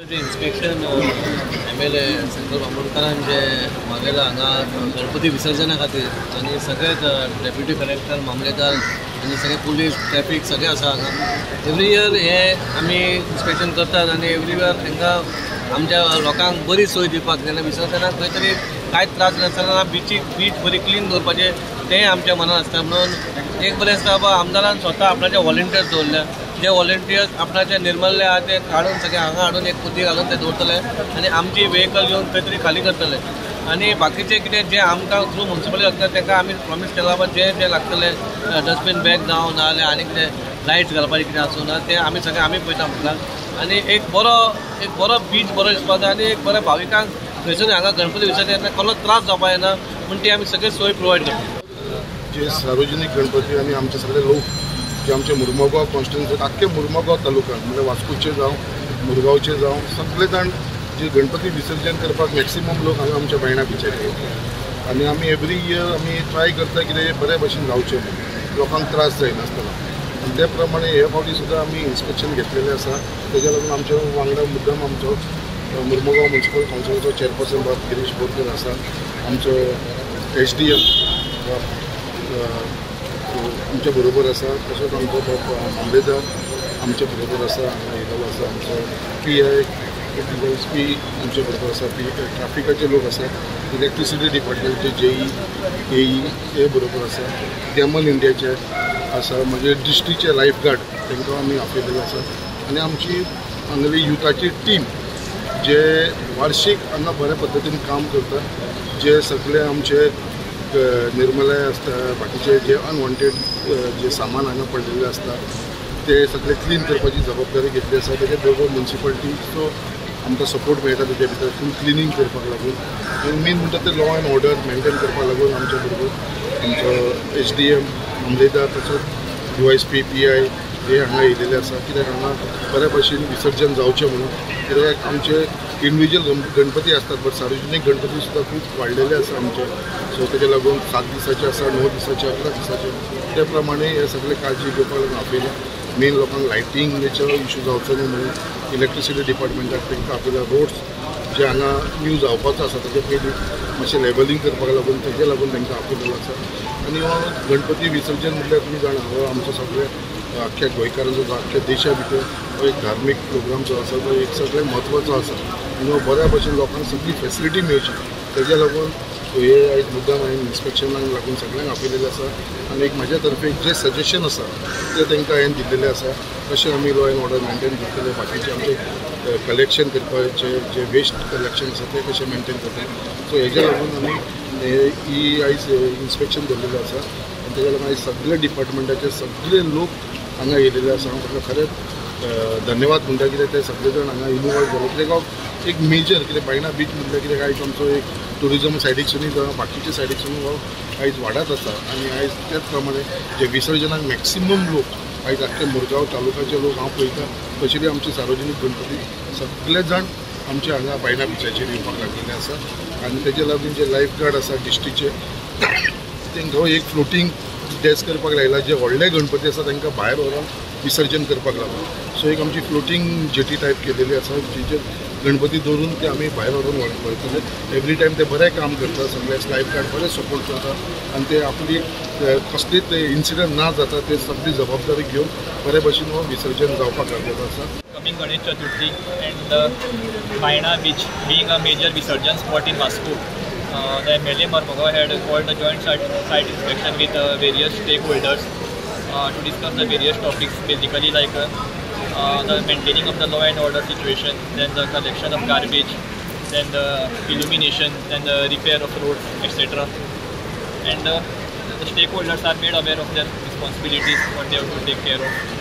Inspection MLA संकल्प आमोणकरान जे मागयला हांगा गणपती विसर्जना खातीर आनी सगळेच डेप्युटी कलेक्टर, मामलेदार आनी सगळे पुलीस, ट्रॅफिक सगळे आसा हांगा. एवरी इयर हे आमी इन्स्पेक्शन करतात आनी एवरी इयर तांकां आमच्या लोकांक बरी सोय दिवपाक, जाल्यार विसर्जनाक खंय तरी कांयच त्रास नासतना बीच बरी क्लीन दवरपाचें तेंय आमच्या मनान आसता. म्हणून एक बरें आसता बाबा आमदारान स्वता आपणाचे वॉलंटियर्स दवरल्या, जे वॉलंटियर्स आपणाचे निर्मल्ले आहा ते काडून सगळे हांगा हाडून एक पोती घालून ते दवरतले आनी आमची व्हेकल येवन खंय तरी खाली करतले. आनी बाकीचे कितें जे आमकां थ्रू म्युनिसिपालिटी लागता तांकां आमी प्रॉमीस केलां बाबा जे जे लागतले डस्टबीन बॅग जावं ना जाल्यार आनी कितें लायट्स घालपाचें कितें आसूं ना तें आमी सगळें आमी पळयता म्हटलां. आनी एक बरो बीच बरो दिसपाक जाय आनी एक बऱ्या भाविकांक थंयसून हांगा गणपती विसर्जन येतना कसलो त्रास जावपा येना म्हूण ती आमी सगळी सोय प्रोवायड करता. जे सार्वजनिक गणपती आनी आमचे सगळे लोक जे आमचे मुरमुगांव कॉन्स्टिट्युन्सी, आख्खे मुरमुगांव तालुका म्हणजे वास्कोचे जावं मुरगांवचे जावं सगळे जाण जे गणपती विसर्जन करपाक मॅक्सिमम लोक हांगा आमच्या बायणा बिचार येता. आनी आमी एवरी इयर आमी ट्राय करता कितें बरे भशेन जावचें म्हणून, लोकांक त्रास जायनासतना. आनी ते प्रमाणे हे फावटी सुद्दां आमी इन्स्पेक्शन घेतलेलें आसा. तेज्या लागून आमच्या वांगडा मुद्दम आमचो मुरमुगांव म्युनिसिपल कावन्सिलाचो चेअरपर्सन बाब गिरीश बोरकर आसा, आमचो SDM आमच्या बरोबर आसा, तशेंच आमचो मामलेदार आमच्या बरोबर आसा, हांगा येयलेलो आसा, आमचो PI DYSP आमच्या बरोबर आसा, पी ट्राफिकाचे लोक आसा, इलेक्ट्रिसिटी डिपार्टमेंटचे JE AE हे बरोबर आसा, गॅमल इंडियाचे आसा, म्हणजे डिस्ट्रिक्टचे लायफ गार्ड तांकां आमी आपयलेले आसा. आनी आमची हांगेली युथाची टीम जे वार्षीक हांगा बऱ्या पद्दतीन काम करता, जे सगळे आमचे निर्मलाय आसता, बाकीचे जे अनवॉन्टेड जे सामान हांगा पडलेलें आसता ते सगळे क्लीन करपाची जबाबदारी घेतली आसा. तेजे बरोबर म्युनिसिपालिटीचो आमकां सपोर्ट मेळटा तेजे भितर फूल क्लिनींग करपाक लागून. आनी मेन म्हणटा ते लॉ एंड ऑर्डर मेनटेन करपाक लागून आमच्या बरोबर आमचो SDM, मामलेदार, तसोच DYSP, PI हे हांगा येयलेले आसा. कित्याक हांगा बऱ्या भशेन विसर्जन जावचें म्हणून, कित्याक आमचे इंडिविज्युअल गणपती आसतात बट सार्वजनीक गणपती सुद्दां खूब वाडलेले आसा आमचे. सो तेजे लागून 7 दिसाचे आसा, 9 दिसाचे, 11 दिसाचे, ते प्रमाणे हे सगळे काळजी घेवपाक लागून आपयला. मेन लोकांक लायटिंगेचो इशू जावचो न्हू म्हणून इलेक्ट्रिसिटी डिपार्टमेंटाक तांकां आपयला. रोड्स जे हांगा न्यू जावपाचो आसा तेजे पयलीं मातशें लेबलिंग करपाक लागून तेजे लागून तांकां आपयलेलो आसा. आनी हो गणपती विसर्जन म्हटल्यार तुमी जाणा हो आमचो सगळे आख्ख्या गोंयकारांचो, आख्ख्या देशा भितर हो एक धार्मीक प्रोग्राम जो आसा तो एक सगळ्यात म्हत्वाचो आसा. आनी हो बऱ्या भशेन लोकांक सगळी फेसिलिटी मेळची तेज्या लागून हे आयज मुद्दाम हांवें इन्स्पेक्शनाक लागून सगळ्यांक आपयलेलें आसा. आनी एक म्हाज्या तर्फे जे सजेशन आसा ते तांकां हांवें दिल्लेलें आसा, कशें आमी लॉ एंड ऑर्डर मेनटेन करतले, बाकीचे आमचे कलेक्शन करपाचें जे वेस्ट कलेक्शन आसा तें कशें मेनटेन करतले. सो हेज्या लागून आमी ही आयज इन्स्पेक्शन दवरलेलें आसा. आनी तेज्या लागून आयज सगळे डिपार्टमेंटाचे सगळे लोक हांगा येयलेले आसा. हांव ताका खरेंच धन्यवाद म्हणटा, कित्याक ते सगळे जाण हांगा इनवॉल्व जाले. कित्याक एक मेजर कितें बायणा बीच म्हटल्यार कित्याक आयज आमचो एक ट्युरिजम सायडीकसूनय जावं बाकीच्या सायडीकसून हो आयज वाडत आसा. आनी आयज त्याच प्रमाणे जे विसर्जनाक मॅक्सिमम लोक आयज आख्खे मुरगांव तालुकाचे लोक हांव पळयता, स्पेशली आमचे सार्वजनीक गणपती सगळे जाण आमचे हांगा बायणा बिचाचेर येवपाक लागलेले आसा. आनी तेजे लागून जे लायफ गार्ड आसा डिस्ट्रिक्टचे तांकां एक फ्लोटींग डेस्क करपाक लायला, जे व्हडले गणपती आसा तांकां भायर व्हरोन विसर्जन करपाक लागून. सो एक आमची फ्लोटींग जेटी टायप केलेली आसा जिचेर गणपती दवरून ते आमी भायर व्हरून वयतले. एवरी टायम ते बरें काम करता, सगळे लायफ गार्ड बरें सपोर्ट करता आनी ते आपली कसलीच इन्सिडंट ना जाता ते सगळी जबाबदारी घेवन बरे भशेन हो विसर्जन जावपाक लागलेलो आसा. Coming Ganesh Chaturthi and Baina beach being a major Visarjan spot in Vasco, the MLA Mormugao had called a joint site inspection with various stakeholders to discuss the various topics, basically like the maintaining of the law and order situation, then the collection of garbage, then the illumination, then the repair of roads, etc. And the stakeholders are made aware of their responsibilities, what they have to take care of.